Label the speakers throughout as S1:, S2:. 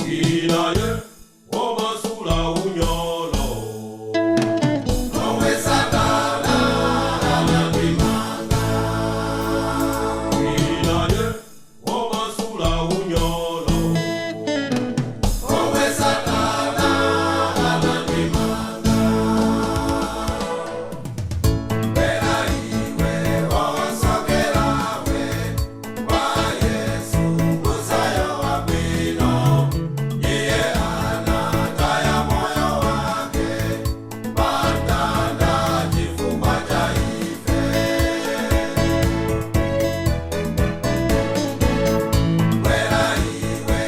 S1: Inaye womasula unyolo omwe Satana anatimanga. Inaye womasula unyolo omwe Satana anatimanga. Bwera iwe osokerawe kwa Yesu musayo wabwino, iye anataya moyo wake pamtanda chifukwa cha ife. Bwera iwe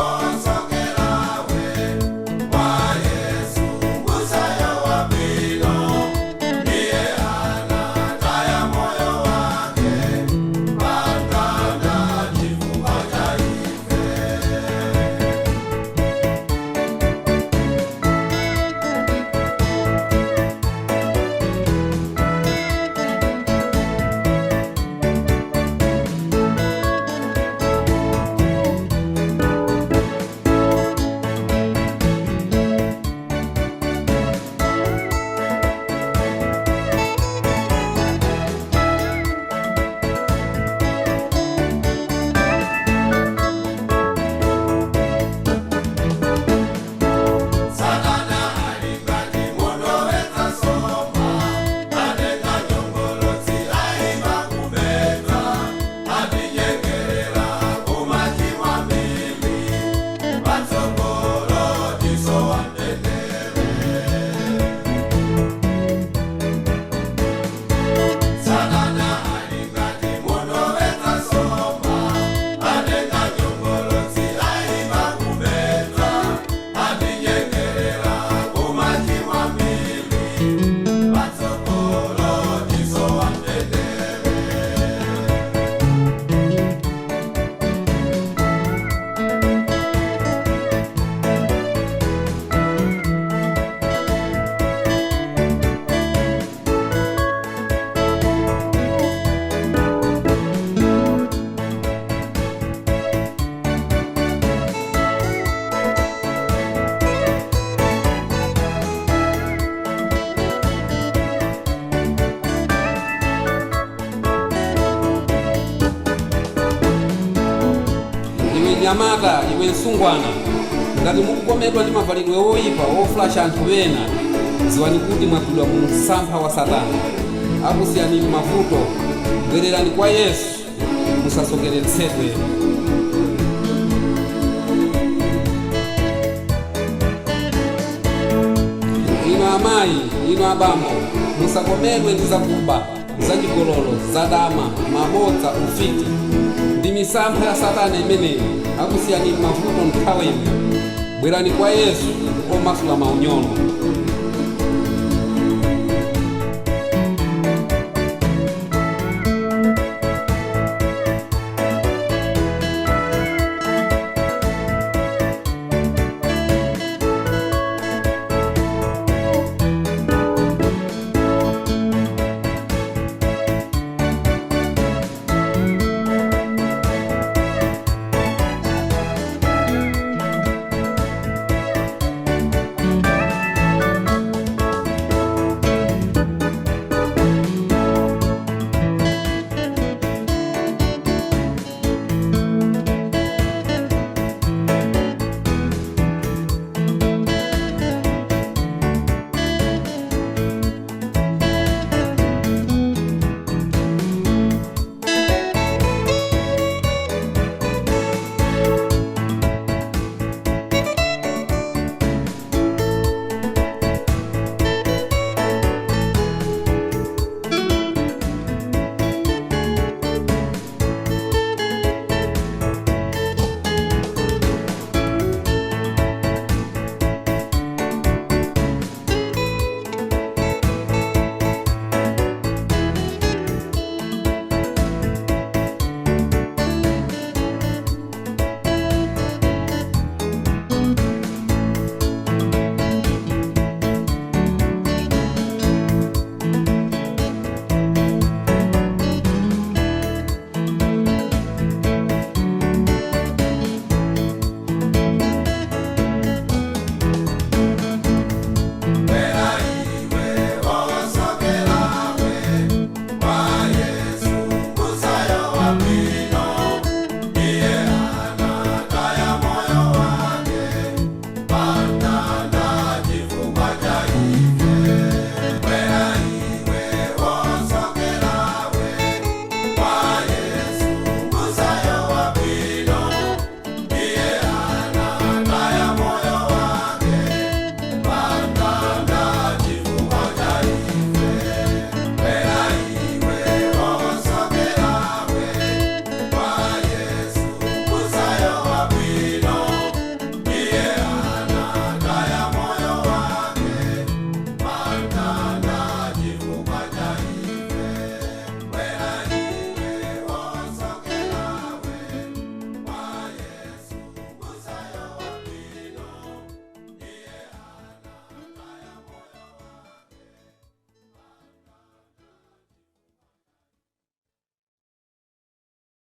S1: osokerawe kwa Yesu musayo wabwino, iye anataya moyo wake pamtanda chifukwa cha ife. Satana ali ngati munthu wowedza nsomba, atenga nyongolotsi ayimba kumedza, atinyengerera kumachimwa mbiri, patsogolo tisowa mtendere. Satana ali ngati munthu wowedza nsomba, atenga nyongolotsi ayimba kumedza, atinyengerera kumachimwa mbiri, patsogolo tisowa mtendere.
S2: Iwe nyamata, iwe msungwana, ngati mukukomedwa ndi mavalidwe oyipa ofulasha anthu ena, dziwani kuti mwagwidwa mu msampha wa Satana. Akusiyani mavuto. Bwererani kwa Yesu, musasokeretsedwe. Inu amayi, inu abambo, musakomedwe ndi zakuba, zachigololo, zadama, mabodza, ufiti. Ndi misampha ya Satana imeneyi. Akusiyani mavuto nthawi ino. Bwerani kwa Yesu omasula maunyolo.